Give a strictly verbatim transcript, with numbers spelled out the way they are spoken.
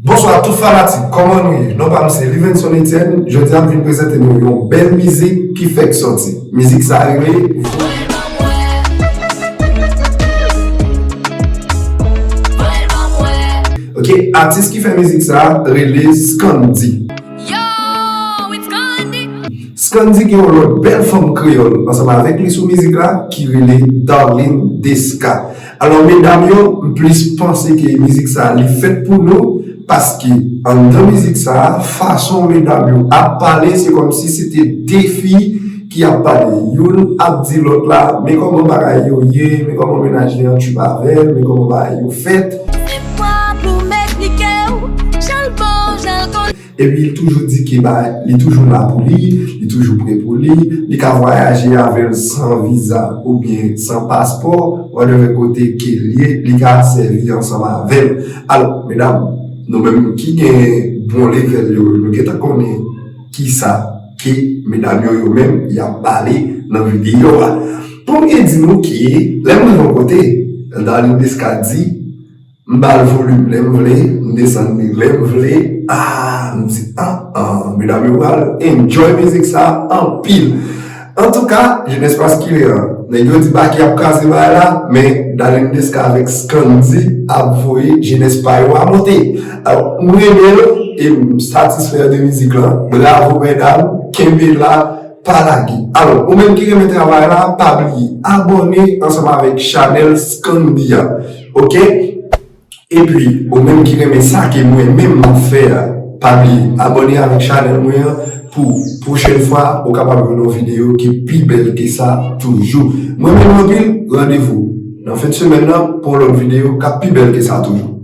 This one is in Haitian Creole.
Bonswa tout fanatik, kòman nou ye? Non pa m se Livenson Etienne, jodi a m vin prezante nou yon bèl mizik ki fèk sòti. Mizik sa rele Ok, atis ki fè mizik sa rele Scandy. Scandy gen yon lòt bèl fanm kreyòl ansanm avèk li sou mizik la ki rele Darline Desca. Alò medam yo, m plis panse ke mizik sa li fèt pou nou, paske anndan mizik sa, fason medam yo ap pale, se kòmsi se te de fi ki ap pale. Youn ap di lòt la, men kòman bagay yo ye, men kòman mennaj li an tchup avè l, men kòman bagay yo fèt. Epi li toujou di ke ba, li toujou la pou li, li toujou pre pou li, li ka vwayaje avè l san viza oubyen san paspò, whatever kote ke l ye, li ka sèvi ansanm avè l. Alò, medam, nou menm ki gen bon level yo, nou gentan konnen kisa ke medam yo, yo menm, y ap pale nan videyo a. Pou m gen di nou ke, lè m rive yon kote, Darline Desca di, m ba l volim lè m vle, m desann li lè m vle. Ah, m di, ah, ah, medam yo pral enjoy mizik sa anpil. Antouka, jenès paskile an, nèg yo di Baky ap kraze bagay la, men Darline Desca avèk Scandy ap voye jenès pa yo a monte. Alò, m renmen l e m satisfè de mizik lan. Bravo medam, kenbe la, pa lage. Alò, ou menm ki renmen travay la, pa bliye abòne ansanm avèk chanèl Scandy a. Ok? Epi, ou menm ki renmen sa ke mwen menm m ap fè a, pa bliye abòne avèk chanèl mwen an pou pwochèn fwa ou kapab jwenn yon videyo ki pi bèl ke sa toujou. Mwen renmen nou anpil, randevou nan fen semèn nan pou yon lòt videyo k ap pi bèl ke sa toujou.